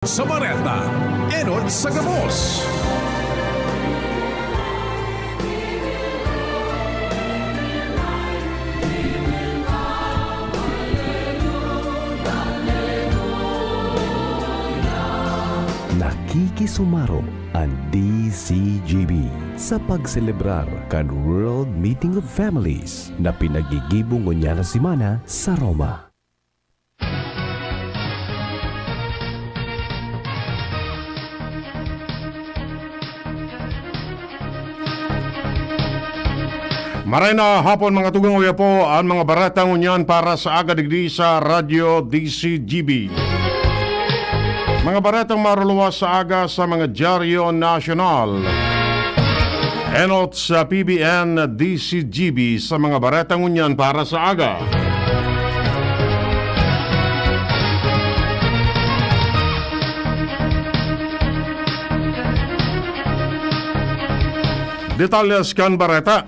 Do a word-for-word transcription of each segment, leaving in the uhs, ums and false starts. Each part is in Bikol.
Sa bareta, enot sa gabos. Nakikisumaro an D Z G B sa pagselebrar kan World Meeting of Families na pinaggigibo ngunyan na semana sa Roma. Maray na hapon, mga tugang, uya po an mga bareta ngunyan para sa aga digdi sa Radyo D Z G B. Mga baretang maruluwas sa aga sa mga dyaryo nasyonal. Enot sa P B N D Z G B sa mga bareta ngunyan para sa aga. Detalyes kan bareta.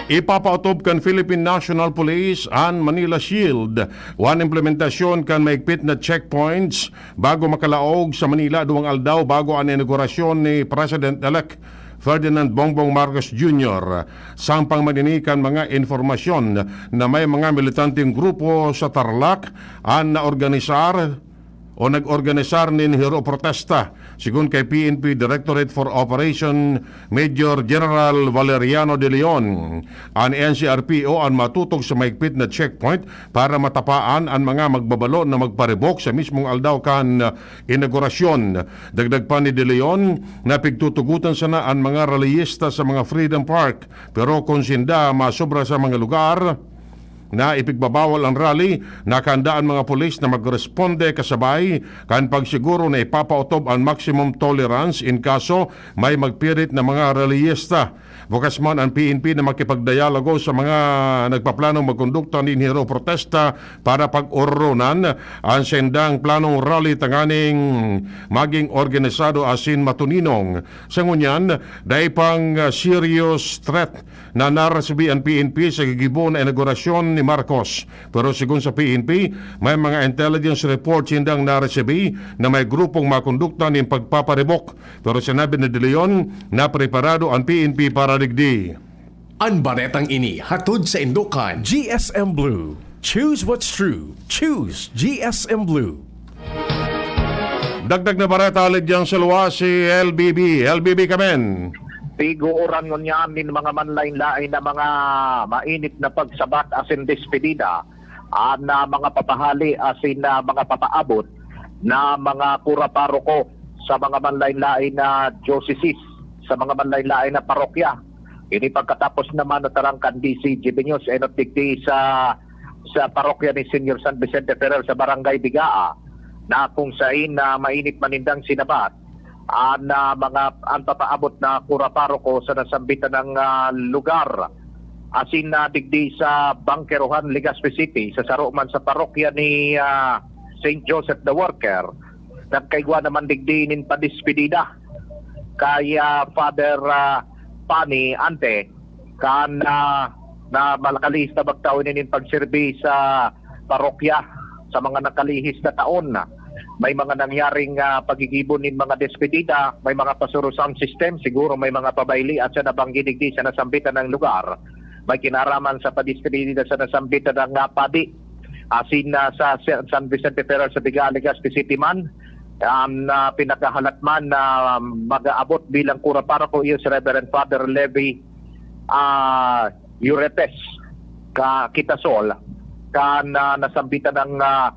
Ipapaotob kan Philippine National Police an Manila Shield. Wan implementasyon kan mahigpit na checkpoints bago makalaog sa Manila duwang aldaw bago an inaugurasyon ni President-elect Ferdinand Bongbong Marcos Junior. Sampang man ini kan mga impormasyon na may mga militanteng grupo sa Tarlac an naorganisar o nag-organisar nin hero protesta, sigon kay P N P Directorate for Operation Major General Valeriano De Leon. An N C R P O an matutog sa mahigpit na checkpoint para matapaan an mga magbabalo na magparibok sa mismong aldaw kan inaugurasyon. Dagdag pa ni De Leon na pigtutugotan sana an mga rallyista sa mga Freedom Park, pero kun sinda masobra sa mga lugar na ipigbabawal an rally, nakahanda an mga pulis na magresponde kasabay kan pagsiguro na ipapaotob an maximum tolerance in kaso may magpirit na mga rallyista. Bukas man an P N P na makipagdialogo sa mga nagpaplanong magkondukta nin hero protesta para pag-ororonan an saindang planong rally tanganing magin organisado asin matuninong. Sa ngunyan, dai pang, ah, serious threat na naresibi an P N P sa gigibo na inaugurasyon ni Marcos. Pero sigon sa P N P, may mga intelligence report sindang naresibi na may grupong makondukta nin pagpaparibok. Pero sinabi ni De Leon na preparado an P N P para digdi. An baretang ini hatod saindo kan G S M Blue. Choose what's true. Choose G S M Blue. Dagdag na bareta, alig diyan sa luwas si L B B. L B B kamen. Piguoran ngunyan nin mga manlaen-laen na mga mainit na pagsabat asin despedida an, ah, mga papahali asin, ah, mga papaabot na mga kura paroko sa mga manlaen-laen na diocese, sa mga manlaen-laen na parokya. Ini pagkatapos naman na tarang kan D Z G B News, enot digdi sa, sa parokya ni Señor San Vicente Ferrer sa Barangay Bigaa, na kung sain na mainit man nindang sinabat an, ah, mga, an papaabot na kura paroko sa nasambitan ng, ah, lugar. Asin na digdi sa Bangkerohan, Legazpi City, sa saro man sa parokya ni, ah, Saint Joseph the Worker, nagkaigwa naman digdi nin padespedida kay, ah, Father, ah, Pani Ante, kan, ah, na nakalihis na magtao ini nin pagserbi sa parokya sa mga nakalihis na taon. May mga nangyaring, ah, paggigibo nin mga despedida, may mga pasuro sound system, siguro may mga pabaili at sa nabanggi digdi sa nasambitan ng lugar. May kinaraman sa padespedida sa nasambitan ng, ah, padi. Asin na sa Sa-, San Vicente Ferrer sa Biga, Legazpi City man, ang, ah, pinakahalat man na mag-aabot bilang kura paroko is Reverend Father Levi, ah, Yuretes, ka Kitasol, kan, ah, nasambitan ng, ah,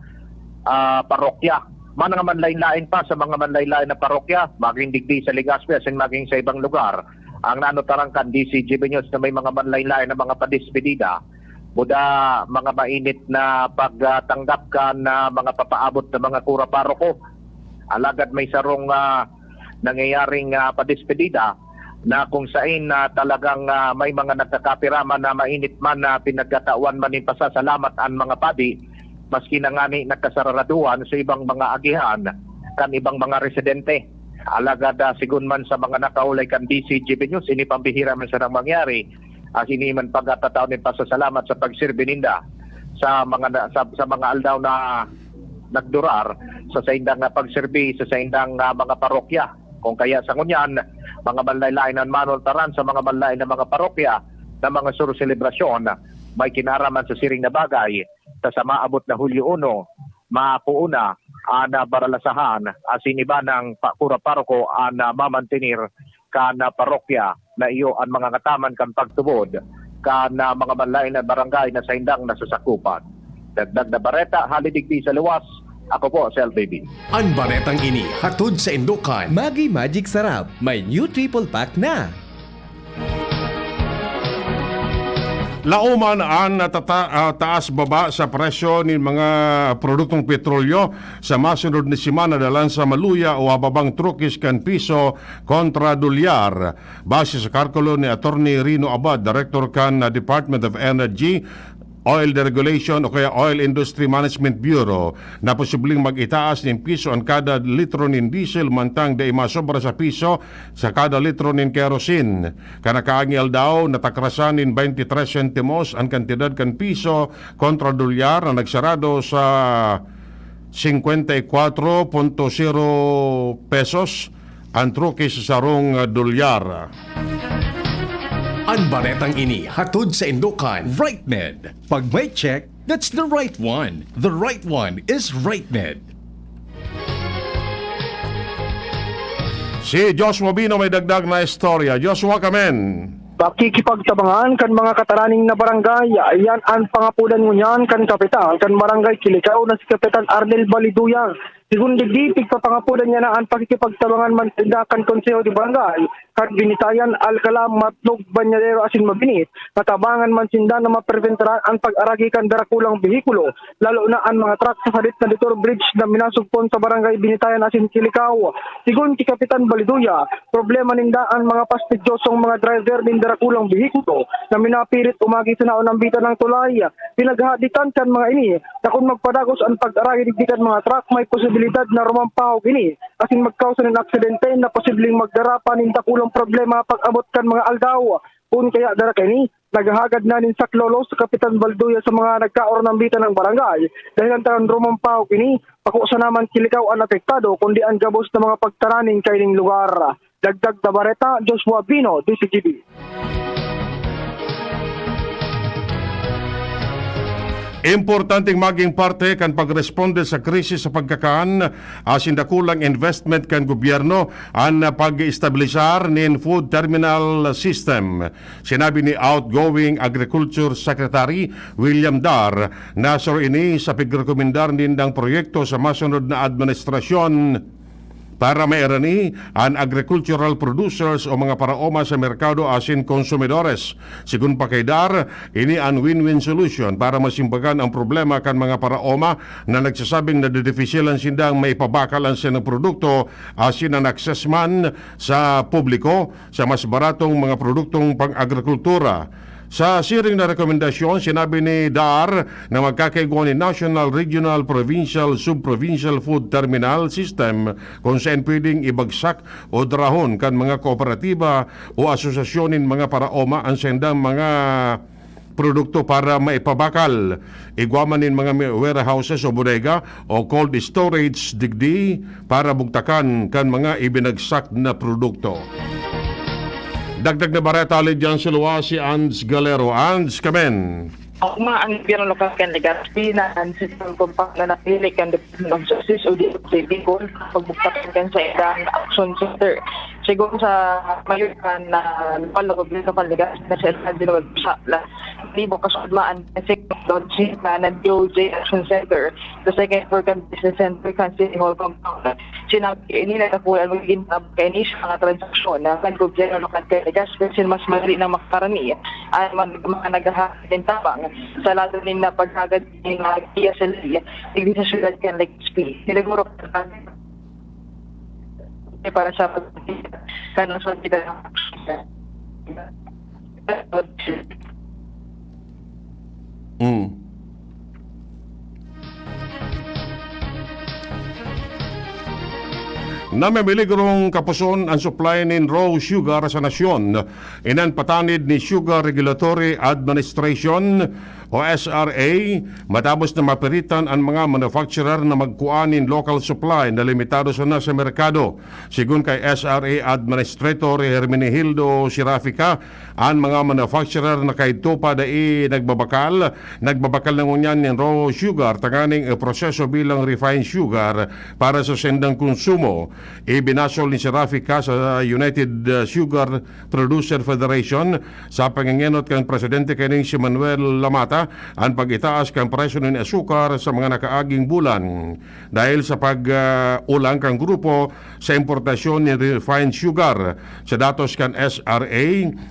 ah, parokya. Mga manlain-lain pa sa mga manlain-lain na parokya, maging digdi sa Legazpi asin maging sa ibang lugar. Ang nanotarang kan D Z G B News na may mga manlain-lain na mga padespedida, buda mga mainit na pagtanggap kan, ah, mga papaabot na mga kura paroko. Alagad may sarong, ah, nangyayaring, ah, padespedida na kung sain na talagang, ah, may mga nagkakapiraman na mainit man na pinagkatawan man nin pasasalamat an mga padi, maski na ngani nagkasararaduhan sa ibang mga agihan kan ibang mga residente. Alagad, ah, sigon man sa mga nakaulay kan D Z G B News, ini pambihira man sanang mangyari, as ini man pagkatataon nin pasasalamat sa pagserbi ninda sa mga na, sa, sa mga aldaw na nagdurar sa saindang, ah, pagserbi sa saindang, ah, mga parokya. Kung kaya sa ngunyan, mga manlaen-laen an manultaran sa mga manlaen na mga parokya na mga suro-selebrasyon, may kinaraman sa siring na bagay, ta sa maabot na Hulyo uno, mapoon na an, ah, baralasahan asin iba nang pa-, kura paroko an, ah, mamantenir kan, ah, parokya na iyo an mangangataman kan pagtubod kan, ah, mga manlaen na barangay na saindang nasasakupan. Dagdag na bareta, hale digdi sa luwas, ako po si L B B. An baretang ini hatod saindo kan Maggi Magic Sarap, may new triple pack na. Laoman an natata-, ah, taas-baba sa presyo nin mga produktong petrolyo sa masunod na semana dalan sa maluya o hababang trukis kan piso kontra dolyar. Base sa kalkulo ni Attorney Rino Abad, Director kan, ah, Department of Energy, Oil Deregulation o kaya Oil Industry Management Bureau, na posibleng mag-itaas nin piso an kada litro nin diesel mantang dai masobra sa piso sa kada litro nin kerosene. Kan nakaaging aldaw, natakrasan nin twenty-three sentimos an kantidad kan piso kontra dolyar na nagsarado sa singkwenta y kwatro punto sero pesos an trukis sa sarong dolyar. An baretang ini hatod saindo kan Right Med. Pag may check, that's the right one. The right one is Right Med. Si Joshua Bino may dagdag na istorya. Joshua, kamen. Pakikipagtabangan kan mga kataraning na barangay, iyan an pangapodan ngunyan kan kapitan kan Barangay Kilicao na si Kapitan Arnel Baliduya. Sigun digdi, pigpapangapodan niya na an pakikipagtabangan man sinda kan Konseho de Barangay, kan Binitayan, Alcala, Matnog, Bañadero asin Mabinit, na tabangan man sinda na mapresentaran an pag-aragi kan darakulang behikulo, lalo na an mga truck sa sadit na Detour Bridge na minasugpon sa Barangay Binitayan asin Kilicao. Sigun ki Kapitan Baliduya, problema ninda an mga pastidyosong mga driver nin darakulang behikulo na minapirit umagi sa naon ambitan ng tulay. Pinaghahaditan kan mga ini na kun magpadagos an pag-aragi digdi kan mga truck, may posibilidad na rumampahog ini asin magkausa nin aksidente na posibleng magdara pa nin dakulang problema pag-abot kan mga aldaw. Kun kaya dara kaini, naghahagad na nin saklolo sa Kapitan Balduya sa mga nagkaornambitan ng barangay, dahilan ta kan rumampahog ini, bako sana man Kilicao an apektado, kundi an gabos na mga pagtaraning kaining lugar. Dagdag na bareta, Joshua Bino, D Z G B. Importanteng maging parte kan pagresponde sa krisis sa pagkakan asin dakulang investment kan gobyerno an pag-establisar nin food terminal system. Sinabi ni outgoing Agriculture Secretary William Dar na saro ini sa pigrekomendar nindang proyekto sa masunod na administrasyon para mairani an agricultural producers o mga paraoma sa merkado asin konsumidores. Sigun pa kay Dar, ini an win-win solution para masimbagan ang problema kan mga paraoma na nagsasabing nadidifisilan sindang maipabakal an saindang produkto asin an access man sa publiko sa mas baratong mga produktong pang-agrikultura. Sa siring na rekomendasyon, sinabi ni Dar na magkakaigwa nin national, regional, provincial, sub-provincial food terminal system kung saan pwedeng ibagsak o darahon kan mga kooperatiba o asosasyon nin mga paraoma an saindang mga produkto para maipabakal. Igwa man nin mga mi-, warehouses o bodega o cold storage digdi para bugtakan kan mga ibinagsak na produkto. Dagdag na bareta, hale diyan sa luwas si Anz Galero. Anz, kamen. Ugma an gobyerno lokal kan Legazpi na an Central Compound na napili kan Department of Justice o D O J Bicol pagbugtakan kan saindang action center. Sigon sa mayor kan, ah, lokal na gobyerno kan Legazpi na si Alejandro Gonzales, libo kasudma an Don Chip na D O J Action Center sa second floor kan Business Center kan City Hall Compound. Sinabi ini na dakul an magigin kaini sa mga transaksyon na kan gobyerno lokal kan Legazpi, sin mas madali na makakarani an mga, mga naghahagad nin tabang sa lado nin na paghagad nin mga giya sa ley digdi sa syudad kan Legazpi. Siniguro kan para sa pag-, kan sa kita. Mm. Namimiligro kapuson an supply nin raw sugar sa nasyon. Inan patanid ni Sugar Regulatory Administration o S R A, matapos na mapiritan an mga manufacturer na magkua nin local supply na limitado sana sa merkado. Sigon kay S R A Administrator Hermenegildo Serafica, an mga manufacturer na kaidto pa dai nagbabakal, nagbabakal na ngunyan nin raw sugar tanganing iproseso bilang refined sugar para sa sendang konsumo. Ibinasol ni Serafica sa United Sugar Producer Federation sa pangengenot kan presidente kaning si Manuel Lamata an pag-itaas kan presyo nin asukar sa mga nakaaging bulan dahil sa pag-ulang kan grupo sa importasyon nin refined sugar. Sa datos kan S R A,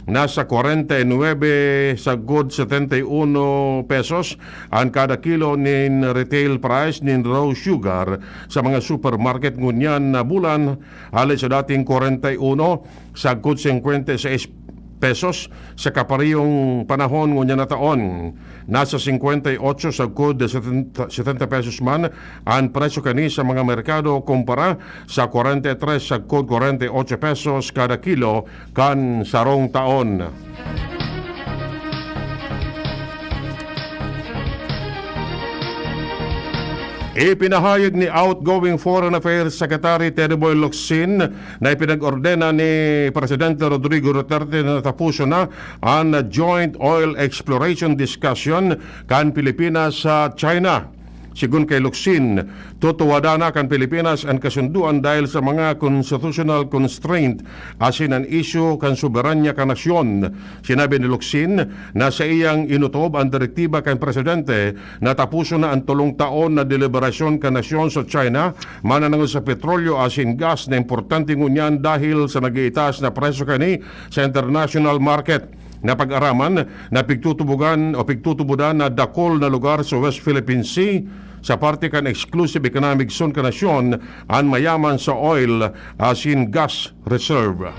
nasa kwarenta y nuebe sagkod setenta y uno pesos an kada kilo nin retail price nin raw sugar sa mga supermarket ngunyan na bulan, hali sa dating kwarenta y uno sagkod singkwenta y seis pesos sa kaparehong panahon ngunyan na taon. Nasa singkwenta y otso sagkod setenta, setenta pesos man an presyo kani sa mga merkado kumpara sa kwarenta y tres sagkod kwarenta y otso pesos kada kilo kan sarong taon. Ipinahayag ni outgoing Foreign Affairs Secretary Teddy Boy Locsin na ipinag-ordena ni Presidente Rodrigo Duterte na tapuson na an joint oil exploration discussion kan Pilipinas sa China. Sigon kay Locsin, tutuwadan na kan Pilipinas an kasundoan dahil sa mga constitutional constraint asin an isyu kan soberanya kan nasyon. Sinabi ni Locsin na saiyang inotob an direktiba kan presidente na tapuson na an tolong taon na deliberasyon kan nasyon sa China mananangod sa petrolyo asin gas na importante ngunyan dahil sa nag-iitaas na presyo kani sa international market. Napag-araman na pigtutubogan o pigtutubodan na dakul na lugar sa West Philippine Sea, sa parte kan Exclusive Economic Zone kan nasyon, an mayaman sa oil asin gas reserve.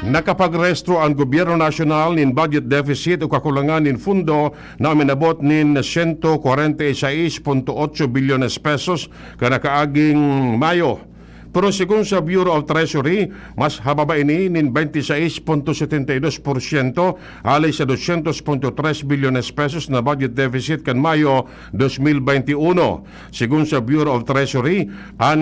Nakapagrehistro an Gobyerno Nasyonal nin budget deficit o kakulangan nin pondo na uminabot nin sento kwarenta y seis punto otso bilyones pesos kan nakaaging Mayo. Pero sigon sa Bureau of Treasury, mas hababa ini nin baynte sais punto setenta y dos porsyento hali sa dosyentos punto tres bilyones pesos na budget deficit kan Mayo dos mil baynte uno. Sigon sa Bureau of Treasury, an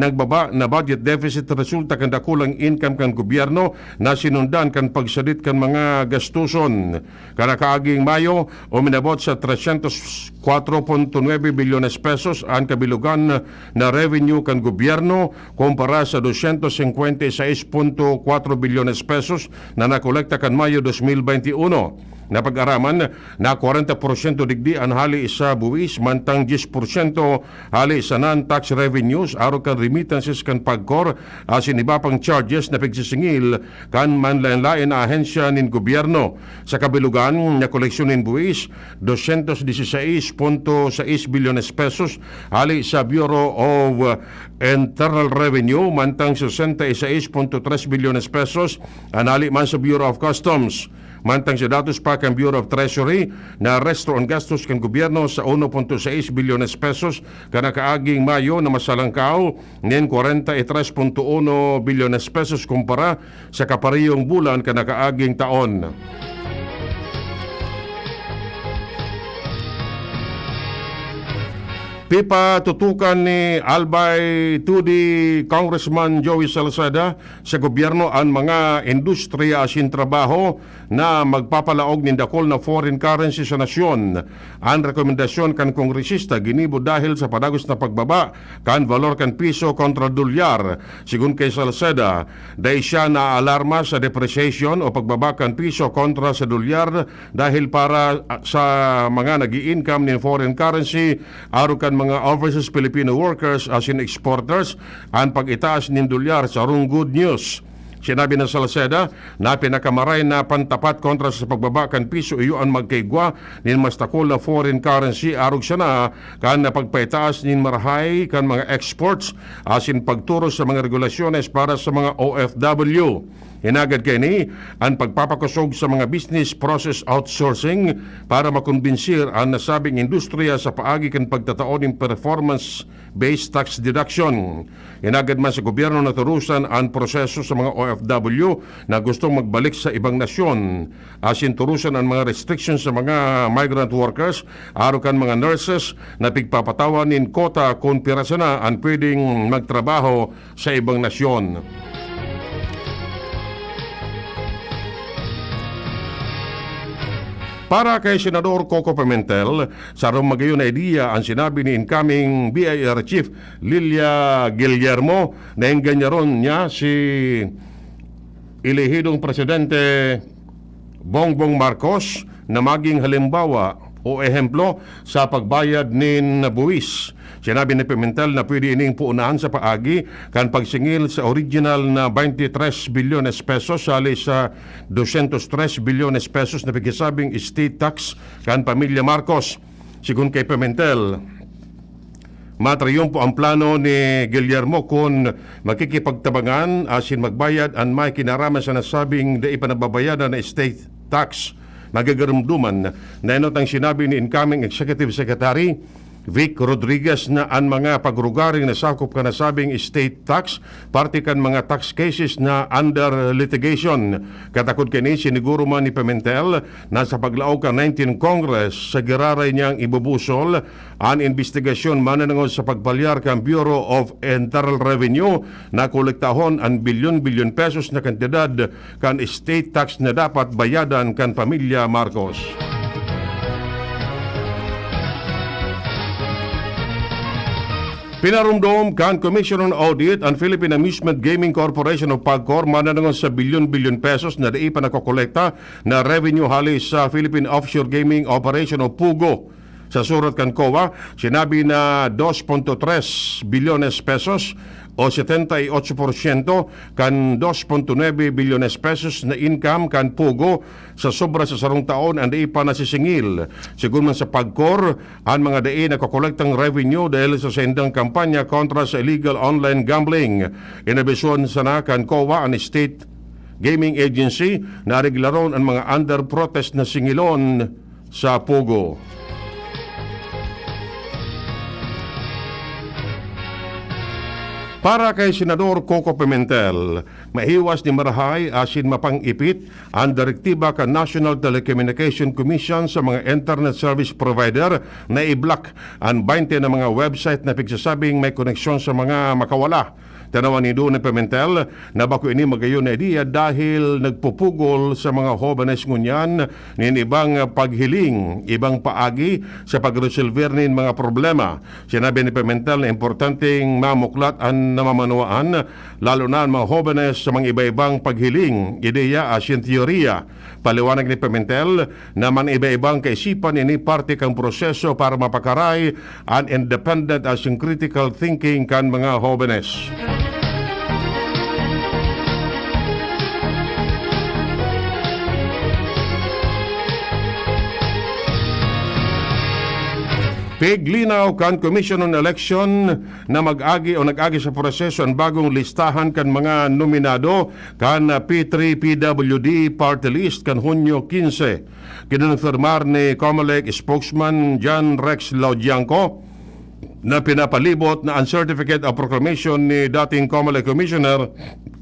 nagbaba na budget deficit resulta kan dakulang income kan gobyerno na sinundan kan pagsadit kan mga gastuson. Kan nakaaging Mayo, uminabot sa tresyentos kwatro punto nuebe bilyones pesos an kabilugan na revenue kan gobyerno kumpara sa dosyentos singkwenta y sais punto kwatro bilyones pesos na nakolekta kan Mayo dos mil baynte uno. Napag-araman na kwarenta porsyento digdi an hali sa buwis, mantang dyes porsyento hali sa non-tax revenues, arog kan remittances kan PAGCOR, asin iba pang charges na pigsisingil kan manlaen-laen na ahensya nin gobyerno. Sa kabilugan, nakoleksyon nin buwis, dosyentos disisais punto sais bilyones pesos hali sa Bureau of Internal Revenue, mantang sesenta y seis punto tres bilyones pesos an hali man sa Bureau of Customs. Mantang sa datos pa kan Bureau of Treasury, narehistro an gastos kan gobyerno sa uno punto sais bilyones pesos kan nakaaging Mayo, na mas halangkaw nin kwarenta y tres punto uno bilyones pesos kumpara sa kaparehong bulan kan nakaaging taon. Pipatutukan ni Albay Tudi Congressman Joey Salceda sa gobyerno an mga industriya asin trabaho na magpapalaog nin dakul na foreign currency sa nasyon. An rekomendasyon kan kongresista ginibo dahil sa padagos na pagbaba kan balor kan piso kontra dolyar. Sigon kay Salceda, dai siya naaalarma sa depreciation o pagbaba kan piso kontra sa dolyar dahil para sa mga nag-i-income nin foreign currency, arog kan mga overseas Filipino workers asin exporters, an pag-itaas nin dolyar sarong good news. Sinabi ni Salceda na pinakamaray na pantapat kontra sa pagbaba kan piso iyo an magkaigwa nin mas dakul na foreign currency arog sana kan pagpaitaas nin marahay kan mga exports asin pagtoro sa mga regulasyones para sa mga O F W. Hinagad kaini an pagpapakosog sa mga business process outsourcing para makombinsir an nasabing industriya sa paagi kan pagtatao nin performance-based tax deduction. Hinagad man sa gobyerno na turusan an proseso sa mga O F W na gustong magbalik sa ibang nasyon, asin turusan an mga restriction sa mga migrant workers, arog kan mga nurses na pigpapatawan nin kota kun pira sana an pwedeng magtrabaho sa ibang nasyon. Para kay Senador Coco Pimentel, sarong magayon na ideya an sinabi ni incoming B I R Chief Lilia Guillermo na engganyaron niya si elehidong Presidente Bongbong Marcos na maging halimbawa o ehemplo sa pagbayad nin buwis. Sinabi ni Pimentel na pwede ining puunahan sa paagi kan pagsingil sa original na twenty-three bilyones pesos hali sa doscientos tres bilyones pesos na pigsasabing estate tax kan pamilya Marcos. Sigon kay Pimentel, matriyumpo ang plano ni Guillermo kun makikipagtabangan asin magbayad an may kinaraman sa nasabing dai pa nababayadan na estate tax. Magagarumduman na enot ang sinabi ni incoming Executive Secretary Vic Rodriguez na an mga pagrugaring na sakop kan nasabing estate tax parte kan mga tax cases na under litigation. Katakod kaini, siniguro man ni Pimentel na sa paglaog kan nineteenth Congress sa giraray niyang ibubusol an imbestigasyon mananangod sa pagpalyar kan Bureau of Internal Revenue na kolektahon an bilyon-bilyon pesos na kantidad kan estate tax na dapat bayadan kan pamilya Marcos. Pinarumdom kan Commission on Audit an Philippine Amusement Gaming Corporation o PAGCOR mananangod sa bilyon-bilyon pesos na dai pa nakokolekta na revenue hali sa Philippine Offshore Gaming Operation o PUGO. Sa surat kan COA, sinabi na dos punto tres bilyones pesos o setenta y ocho porsyento kan dos punto nuebe bilyones pesos na income kan PUGO sa sobra sa sarong taon an dai pa nasisingil. Sigon man sa PAGCOR, an mga dai nakokolektang revenue dahil sa saindang kampanya kontra sa illegal online gambling. Inabisuhan sana kan COA an State Gaming Agency na areglaron an mga under protest na singilon sa PUGO. Para kay Senador Coco Pimentel, mahiwas ni marahay asin mapang-ipit an direktiba kan National Telecommunication Commission sa mga internet service provider na i-block an baynte na mga website na pigsasabing may koneksyon sa mga makawala. Tanawan nindo ni Pimentel na bako ini magayon na ideya dahil nagpupugol sa mga hobenes ngunyan nin ibang paghiling, ibang paagi sa pagresolver nin mga problema. Sinabi ni Pimentel na importanteng mamuklat an namamanwaan, lalo na an mga hobenes, sa mga iba-ibang paghiling, ideya asin teoriya. Paliwanag ni Pimentel na man iba-ibang kaisipan ini parte kan proseso para mapakaray an independent asin critical thinking kan mga hobenes. Piglinaw kan Commission on Election na mag-agi o nag-agi sa proseso an bagong listahan kan mga nominado kan P three P W D Party List kan Hunyo quince. Kinonfirmar ni Comelec spokesman John Rex Laudianco na pinapalibot na an Certificate of Proclamation ni dating Comelec Commissioner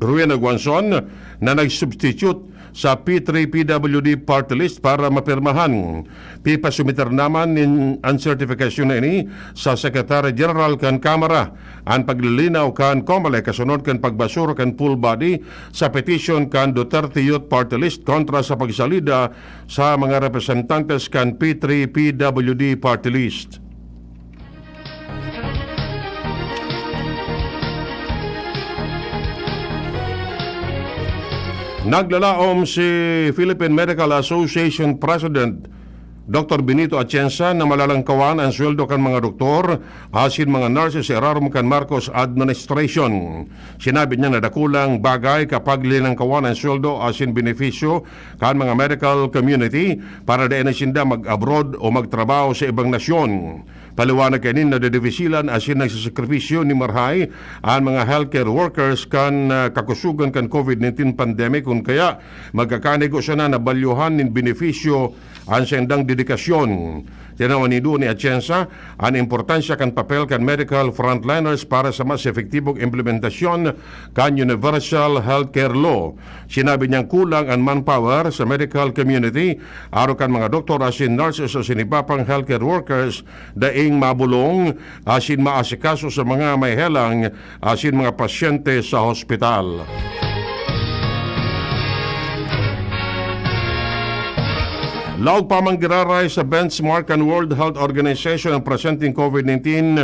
Rowena Guanzon na nag-substitute sa P three P W D Party List para mapirmahan. Pipasumiter naman nin an sertifikasyon na ini sa Secretary General kan Kamara. An paglilinaw kan Comelec kasunod kan pagbasura kan full body sa petition kan Duterte Youth Party List kontra sa pagsalida sa mga representantes kan P three P W D Party List. Naglalaom si Philippine Medical Association President Doktor Benito Atienza na malalangkawan an sweldo kan mga doktor asin mga nurses sa irarom kan Marcos administration. Sinabi niya na dakulang bagay kapag linangkawan an sweldo asin benepisyo kan mga medical community para dai na sinda mag-abroad o magtrabaho sa ibang nasyon. Paliwanag kaini, nadedefisilan asin nagsasakripisyo nin marahay an mga healthcare workers kan, ah, kakusogan kan COVID nineteen pandemic, kun kaya magkakanigo sana na balyuhan nin benepisyo an saindang dedikasyon. Tinawan nindo ni Atienza an importansya kan papel kan medical frontliners para sa mas epektibong implementasyon kan universal healthcare law. Sinabi niyang kulang an manpower sa medical community, arog kan mga doktor asin nurses asin iba pang healthcare workers, daing mabolong asin maasikaso sa mga may helang asin mga pasyente sa hospital. Laog pa man giraray sa benchmark kan World Health Organization ang presenteng COVID nineteen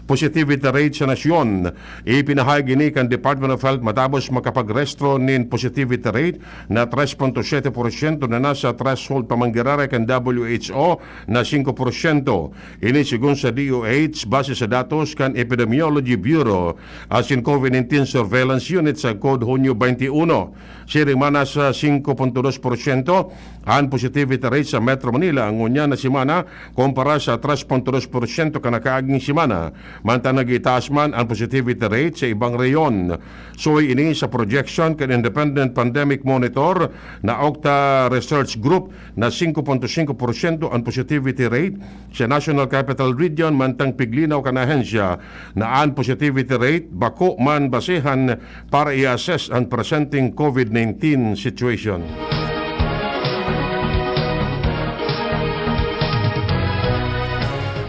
positivity rate sa nasyon. Ipinahayag ini kan Department of Health matapos makapagrehistro nin positivity rate na tres punto siyete porsyento na nasa threshold pa man giraray kan W H O na singko porsyento. Ini segun sa D O H, base sa datos kan Epidemiology Bureau asin COVID nineteen Surveillance Unit sagkod Hunyo twenty-one. Siring man, nasa singko punto dos porsyento an positivity rate sa Metro Manila ngunyan na semana, kumpara sa tres punto dos porsyento kan nakaaging semana. Mantang nag-itaas man an positivity rate sa ibang rehiyon. Suhi ini sa projection kan Independent Pandemic Monitor na Octa Research Group na singko punto singko porsyento an positivity rate sa National Capital Region, mantang piglinaw kan ahensya na an positivity rate bako man basehan para i-assess an presenteng COVID nineteen situation.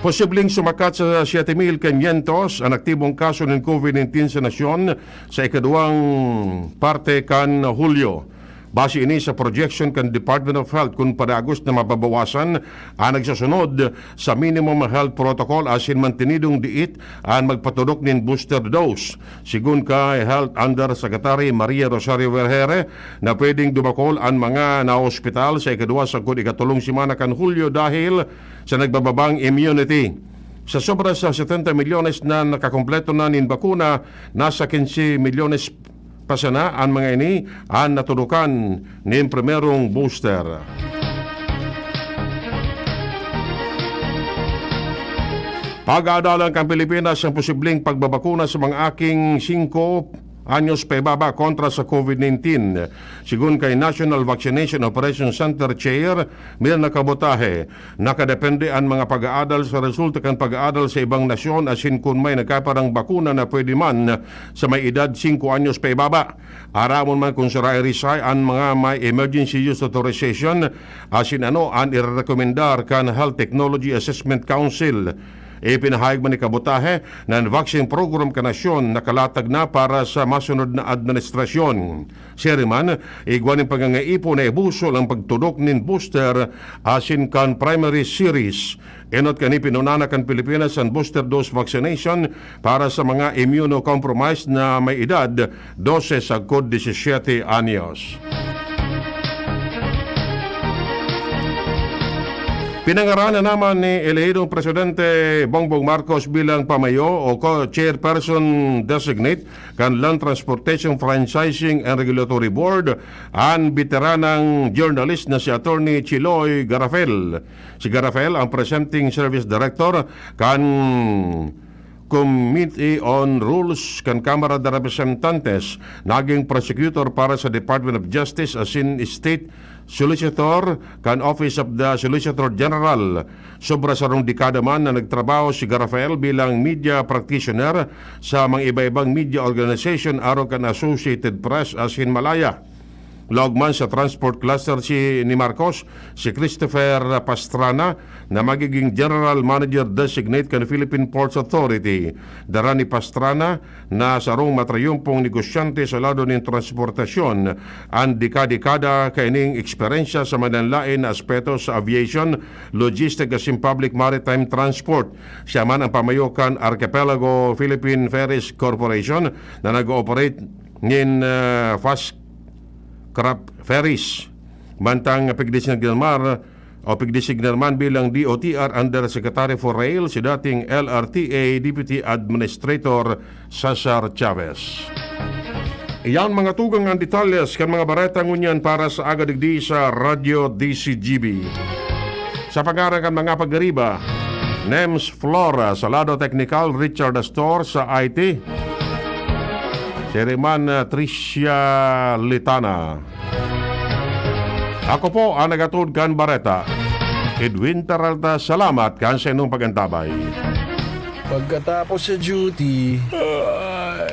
Posibleng sumakat sa siyete mil kinyentos an aktibong kaso nin COVID nineteen sa nasyon sa ikaduwang parte kan Hulyo. Base ini sa projection kan Department of Health kun padagos na mababawasan an nagsusunod sa minimum health protocol asin mantenidong diit an magpaturok nin booster dose. Segun kay Health Undersecretary Maria Rosario Vergeire, na pwedeng dumakol an mga naospital sa ikaduwa sagkod ikatolong semana kan Hulyo dahil sa nagbababang immunity. Sa sobra sa setenta milyones na nakakompleto na nin bakuna, nasa quince milyones pa sana an mga ini an natudukan nin primerong booster. Pag-aadalan kan Pilipinas ang posibleng pagbabakuna sa mga aking singko anyos paibaba kontra sa COVID nineteen. Segun kay National Vaccination Operation Center Chair Mirna Cabotaje, nakadepende an mga pag-aadal sa resulta kan pag-aadal sa ibang nasyon asin kun may nagkaparang bakuna na pwede man sa may edad singko anyos paibaba. Aramon man kun sarahay-risay an mga may emergency use authorization asin ano an irerekomendar kan Health Technology Assessment Council. Ipinahayag man ni Cabotaje na an vaccine program kan nasyon nakalatag na para sa masunod na administrasyon. Siring man, igwa nin pagngangaipo na ibusol ang pagtudok nin booster asin kan primary series. Enot kan ipinunana kan Pilipinas an booster dose vaccination para sa mga immunocompromised na may edad dose sagkod disisiyete anyos. Pinangaran na naman ni elehidong Presidente Bongbong Marcos bilang pamayo o co-chairperson designate kan Land Transportation Franchising and Regulatory Board an beteranang journalist na si Attorney Chiloy Garafel. Si Garafel ang presenteng service director kan Committee on Rules kan Kamara de Representantes, naging prosecutor para sa Department of Justice asin State Solicitor kan Office of the Solicitor General. Sobra sarong dekada man na nagtrabaho si Garafel bilang media practitioner sa mga iba-ibang media organization arog kan Associated Press asin Malaya. Laog man sa transport cluster si, ni Marcos, si Christopher Pastrana na magiging General Manager Designate kan Philippine Ports Authority. Dara ni Pastrana na sarong matrayumpong negosyante sa lado nin transportasyon. An dekadekada kaining eksperyensya sa manlaen-laen na aspeto sa aviation, logistic asin public maritime transport. Siya man ang pamayo kan Archipelago Philippine Ferries Corporation na nag-ooperate nin, ah, fast craft ferries. Mantang pigdesignar man o pigdesignar man bilang D O T R Undersecretary for Rail si dating L R T A Deputy Administrator Cesar Chavez. Iyan mga tugang ang detalyes kan mga bareta ngunyan para sa aga digdi sa Radyo D C G B. Sa pangaran kan mga pagariba, Nems Flora sa lado teknikal, Richard Astor sa I T. Siriman, ah, Tricia Litana. Ako po ang nagatod kan bareta. Edwin Peralta, salamat kan sa inyong pag-antabay. Pagkatapos sa duty,